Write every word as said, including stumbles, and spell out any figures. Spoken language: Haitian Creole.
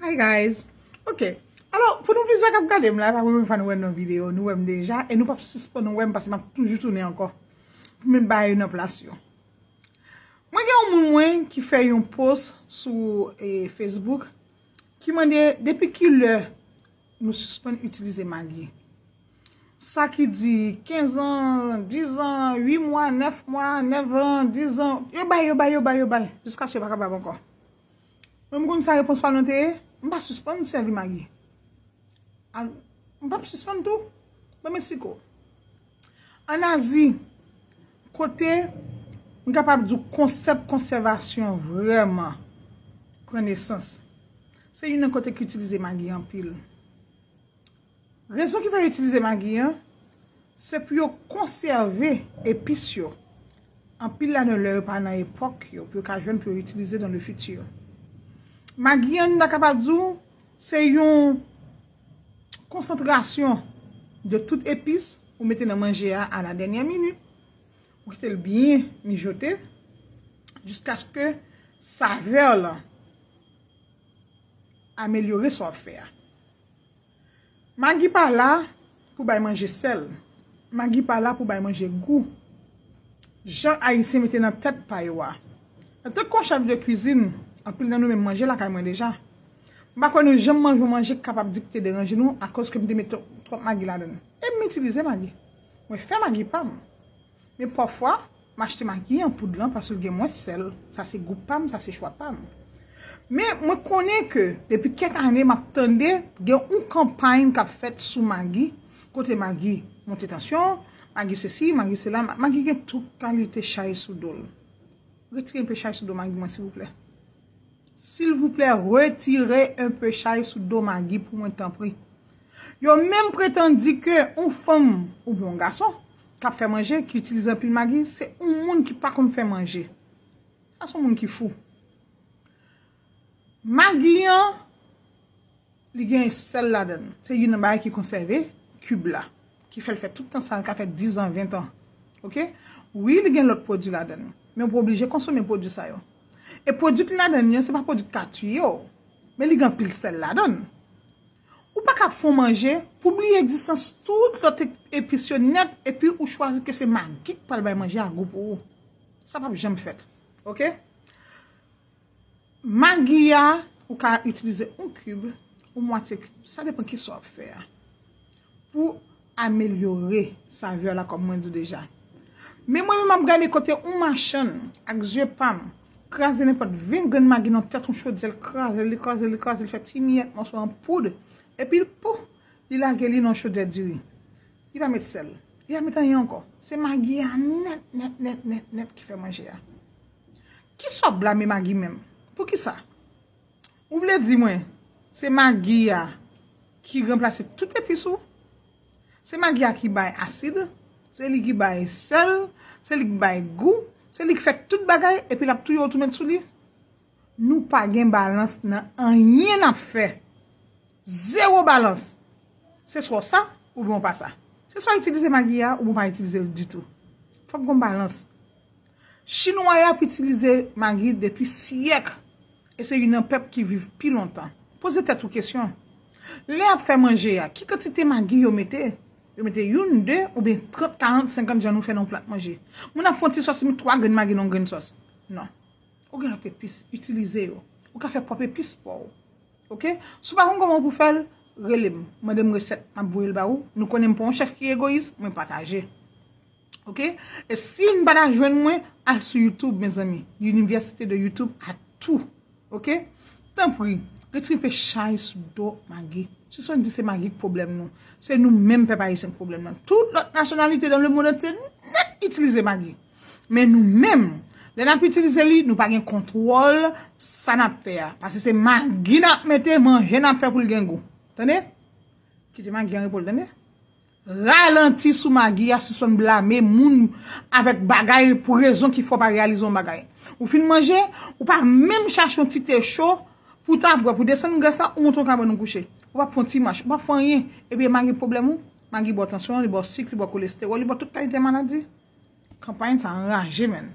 Hi guys. Ok. Alò, pou nou plizyè k ap gade m la, e pa premye fwa nou wè m nan videyo, nou wè m deja, e nou p ap sispann wè m paske m ap toujou tounen ankò pou m bay yo nan plas yo. Mwen gen yon moun mwen ki fè yon post sou eh, Facebook ki mande depi ki lè nou sispann itilize Maggi. Sa ki di kenz an, diz an, uit mwa, nèf mwa, nèf an, diz an, yo bay, yo bay, yo bay, yo bay, jiskaske yo pa kapab ankò. Mwen, m konn sa repons pa nou te ye, m pa sispann sèvi Maggi. M p ap sispann tou. Ban m esplike w. Ann Azi, kote m kapab di w konsèp konsèvasyon vrèman pran nesans, se youn nan kote ki itilize Maggi anpil. Rezon ki fè yo itilize Maggi an, se pou yo konsève epis yo. Anpil ladan lè yo pa nan epòk yo, pou yo ka jwenn pou yo itilize dans le futur. Maggi an, nou ta kapab di w, se yon konsantrasyon de tout epis ou mete nan manje a à la dernière minute. Ou kite l byen mijote jiskaske savè lan amelyore sa w ap fè a. Magi pa la pou bay manje sèl. Magi pa la pou bay manje gou. Jan Ayisyen mete nan tèt pa yo a. Antanke yon chèf de kwizin, anpil nan nou menm manje lakay mwen deja. M pa kwè nou janm manje yon manje ki kapab di ki te deranje nou akoz ke m te met twòp magi ladan l. E m itilize magi. Mwen fè magi pa m. Men pafwa, m achte magi an poud lan paske l gen mwens sèl. Sa se gou pa m, sa se chwa pa m. Men mwen konnen ke depi kèk ane m ap tande gen yon kanpay k ap fèt sou magi, kote magi monte tansyon, magi sesi, magi sela, magi gen tout kalite chay sou do l. Retire yon pe chay sou do magi mwen silvouplè. Silvouplè, retire yon pe chay sou do magi pou mwen tanpri. Yo menm pretann di ke yon fanm oubyen yon gason k ap fè manje, ki itilize anpil magi, se yon moun ki pa konn fè manje. Sa se yon moun ki fou. Magi an, li gen sèl ladan l. Se youn nan bagay ki konsève kib la, ki fè l fè tout tan sa, l ka fè diz an, ven an. Ok? Wi, li gen lòt pwodui ladan l. Men ou pa oblije konsome pwodui sa yo. E pwodui ki ladan l yo, se pa pwodui ki ka tiye w. Men li gen anpil sèl ladan l. Ou pa ka ap fè yon manje pou bliye egzistans tout lòt epis yo nèt, epi ou chwazi ke se magi k pral bay manje a gou pou ou. Sa p ap janm fèt. Ok? Magi a, ou ka itilize yon kib, yon mwatye kib. Sa depann kisa w ap fè a. Pou amelyore savè la, kòm mwen di w deja. Men mwen menm, m ap gade kote yon machann ak zye pa m kraze nenpòt ven grenn magi nan tèt yon chodyè, l kraze l, li kraze l, li kraze l, fè ti miyèt mòso an poud, epi l, pouf, li lage li nan yon chodyè diri. Li pa met sèl. Li pa met anyen ankò. Se magi a nèt, nèt, nèt, nèt, nèt ki fè manje a. Kisa w ap blame magi menm? Poukisa? Ou vle di mwen, se magi a ki ranplase tout epis ou? Se magi a ki bay asid, se li ki bay sèl, se li ki bay gou, se li ki fè tout bagay, epi l ap touye w tou met sou li? Nou pa gen balans nan anyen n ap fè. Zewo balans. Se swa w sa, oubyen w pa sa. Se swa w itilize magi a, oubyen w pa itilize l ditou. Fòk gen balans. Chinwa yo ap itilize magi depi syèk. E se youn nan pèp ki viv pi lontan. Poze tèt ou kesyon. Lè y ap fè manje a, ki kantite magi yo mete? Yo mete youn, de, oubyen trant, karant, senkant jan nou fè nan yon plat manje. Moun ap fè yon ti sòs, li met twa grenn magi nan yon grenn sòs. Non. Ou gen lòt epis, itilize yo. Ou ka fè pwòp epis pa w. Ok? Si w pa konn kòman pou fè l, rele m. Mande m resèt, m ap voye l ba ou. Nou konnen m pa yon chèf ki egoyis, mwen pataje. Ok? E si n pa ta jwenn mwen, al sou YouTube, mezanmi. L'université de YouTube a tout. Ok? Tanpri, retire pe chay sou do magi. Sispann di se magi k pwoblèm nou. Se nou menm pèp ayisyen k pwoblèm nan. Tout lòt nasyonalite dans le monde entier nèt itilize magi. Men nou menm, lè n ap itilize li, nou pa gen kontwòl sa n ap fè a. Paske se magi n ap mete, manje n ap fè pou l gen gou. Tande? Kite magi an repo l, tande? Ralanti sou magi a, sispann blame moun avèk bagay pou rezon ki fè w pa reyalize yon bagay. Ou fin manje, ou pa menm chache yon ti te cho pou w ta bwè, pou desann grès la, ou montre w ka bwè nan kouche. Ou p ap fè yon ti mach, ou p ap fè anyen. Epi magi pwoblèm ou, magi ba w tansyon, li ba w sik, li ba w kolestewòl, li ba w tout kalite maladi. Kanpay sa anraje, menn.